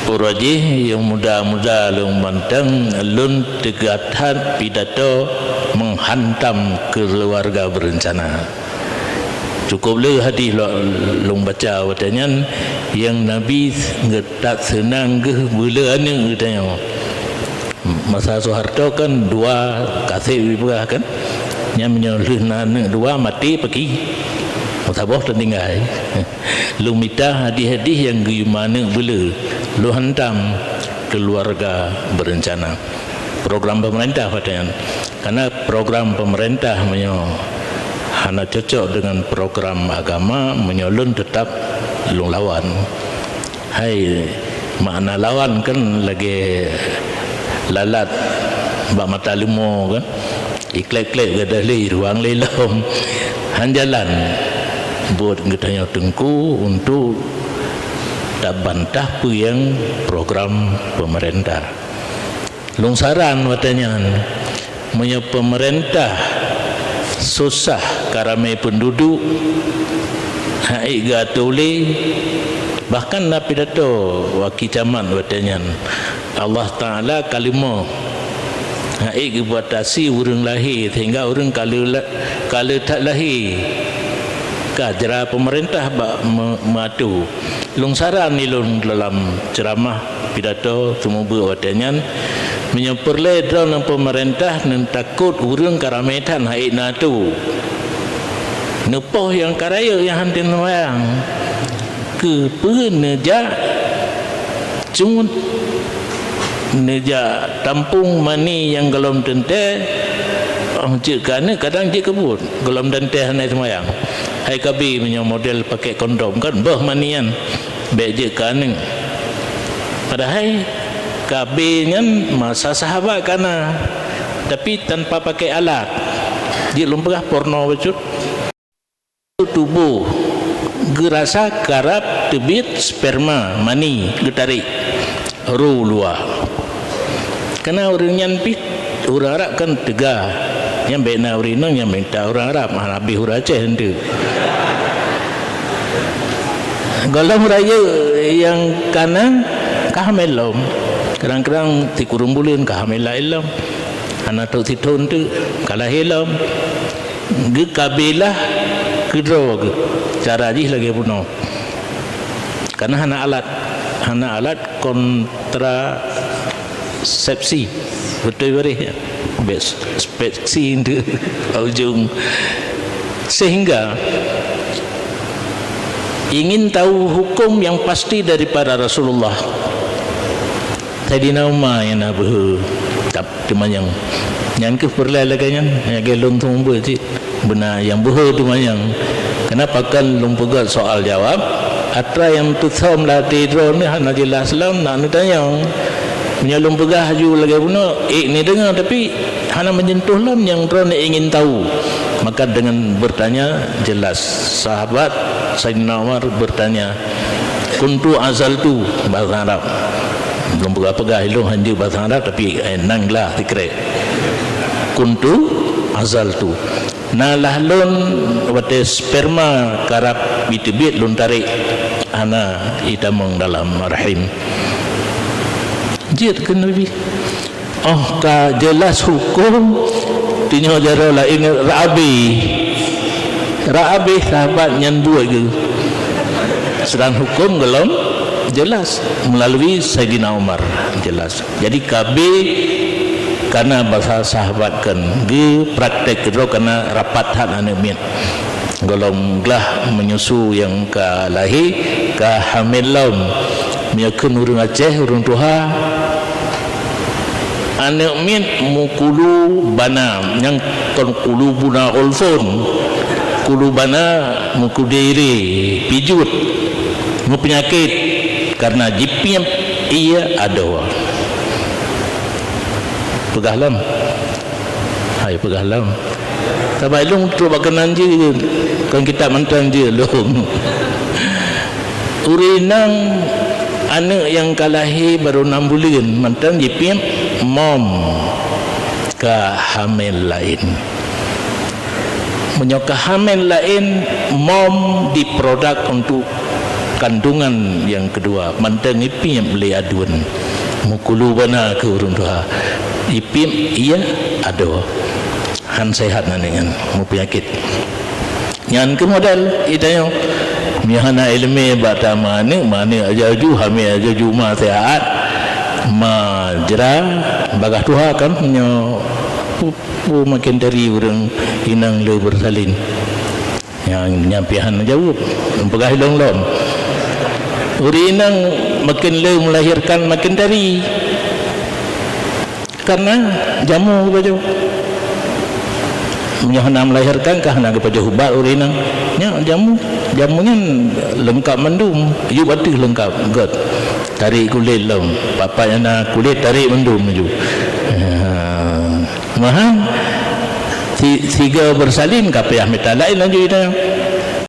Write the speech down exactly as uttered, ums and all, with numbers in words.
Pura jih nyang muda-muda lôn mantong, lôn teuga that pidato menghantam keluarga berencana. Cukup le hadis lo-, lôn baca watée nyan, nyang Nabi geutat seunang geuh beu le aneuëk geutanyoe. Masa Soeharto kan dua kaseb jipeugah kan. Nyan meunyoe lheueh na aneuëk dua maté paki. Meusaboh teutinggai. Lôn mita hadis-hadis nyang geuyue ma aneuëk beu le. Lôn hantam keluarga berencana. Program pemerintah watée nyan. Karena program pemerintah meunyoe hana cocok dengan program agama, meunyoe lôn teutap lôn lawan. Hai, makna lawan kan lagée lalat bak mata leumo kan. Ikleb-kleb gadôh lé ruang lé lom. Han jalan buet geutanyoe teungku untuk tabantah peue nyang program pemerintah. Lôn saran watée nyan, meunyoe peumeurintah susah ka ramé peunduduek, han ék geuatô lé, bahkan na pidato waki camat watée nyan, Allah Taala ka leumoh, han ék geubatasi ureuëng lahé sehingga ureuëng ka le-, ka le that lahé ka jra peumeurintah bak meu-, meuatô. Lôn saran ilôn dalam ceuramah pidato seumeubeuet watée nyan, meunyoe peureulée droeneuh peumeurintah neutakot ureuëng ka ramé that han ék na atô. Neupoh nyang ka rayeuk nyang han teuneuk seumayang, keupeue neujak cut, neujak tampông mani nyang gohlom teuntée, óh jeuet keu aneuëk kadang jeuet keu buet, gohlom teuntée hana seumayang. Hai ka bé meunyoe model pakai kondom kan, boh mani nyan. Bék jeuet keu aneuëk. Padahai ka bé nyan masa sahabat ka na, tapi tanpa pakai alat. Jeuet lôn peugah porno bacut. Tuboh geurasa karab teubiet sperma, mani, geutarek ru luwa. Kana ureuëng nyan pih Ureuëng Arab kan teuga. Nyan bék na ureuëng inong nyang minta ureuëng Arab, hana habéh ureuëng Aceh enteuk. Gohlom rayeuk nyang ka na ka hamé lom. Kadang-kadang sikureueng buleuen ka hamé laén lom. Hana trok sithon teuk ka lahé lom. Geukabilah keudroe geuh. Cara jih lagée bunoe. Karena hana alat, hana alat kontra sepsi, beutôi bareh, bek sepsi di ujung. Sehingga ingin tahu hukum yang pasti daripada Rasulullah. Saidina Umar nyang na beuhe tap teumanyong. Nyan keuh peureulée lagée nyan, lagée lôn seumeubeuet cit. Beuna nyang beuhe teumanyong. Kenapa kan lôn peugah soal jawab, atra nyang teusöm lam até droeneuh hana jeulaih lom, na neutanyong. Meunyoe lôn peugah laju lagée bunoe, ék neudeungoe, tapi hana meunyentuh lom nyang droeneuh ingin tahu. Maka dengan bertanya jelas. Sahabat Saidina Umar bertanya, "Kuntu azaltu," bahasa Arab. Lôn peugah-peugah ilôn hanjeuet bahasa Arab, tapi, eh, nan glah sikrek. "Kuntu azaltu." Na lah lôn watée sperma karab jiteubiet lôn tarek hana jitamong dalam rahim. Jeuet keu Nabi. Óh ka jeulaih huköm, teungoh jaroe laén rab abéh. Rab abéh sahabat nyan buet geuh. Sedang huköm gohlom jeulaih meulalu Saidina Umar jeulaih. Jadi ka bé kana basa sahabat kheun geupraktek keudroe kana rapat that aneuëk miet. Gohlom glah meunyoe su nyang ka lahé ka hamé lom. Meunyoe kheun ureuëng Aceh, ureuëng tuha, aneuëk miet meukulu bana, nyang kon kulu buna ulfon, kulu bana meukudere, pijuet, meupeunyakét karena jipiep ié adoe. Peugah lom. Hai, peugah lom. Saban lôn trok bak keunan jeuet, kon kitab mantong jeuet lôn. Ureuëng inong aneuëk nyang ka lahé barô nam buleuen mantong jipiep mom ka hamé laén. Meunyoe ka hamé laén, mom diproduksi untuk Kandungan nyang keudua, mantong ipiep lé aduen. Meukulu bana keu ureuëng tuha. Ipiep, iya, adoe. Han sehat aneuk nyan, meupeunyakét. Nyan keuh model geutanyoe. Meunyoe hana iéleumé bak ta ma aneuk, ma aneuk aju-aju, hamé aju-aju, ma sehat, ma jra, bagaih tuha kan, nyoe pu-, pu makin dari ureuëng inong le beursalin. Nyang, nyang pih hana jaweueb, peugah ilong lom. Ureuëng inong makin le melahirkan makin dari. Karena jamu geupajoh. Meunyoe hana melahirkan ka hana geupajoh ubat ureuëng inong. Nyak jamu, jamu nyan leungkap mandum, yub ateueh leungkap, göt. Tarék kulét lom, papat nyang na kulét tarék mandum laju. Ha. Mahan, si, sigoe beursalin ka payah mita laén laju ita.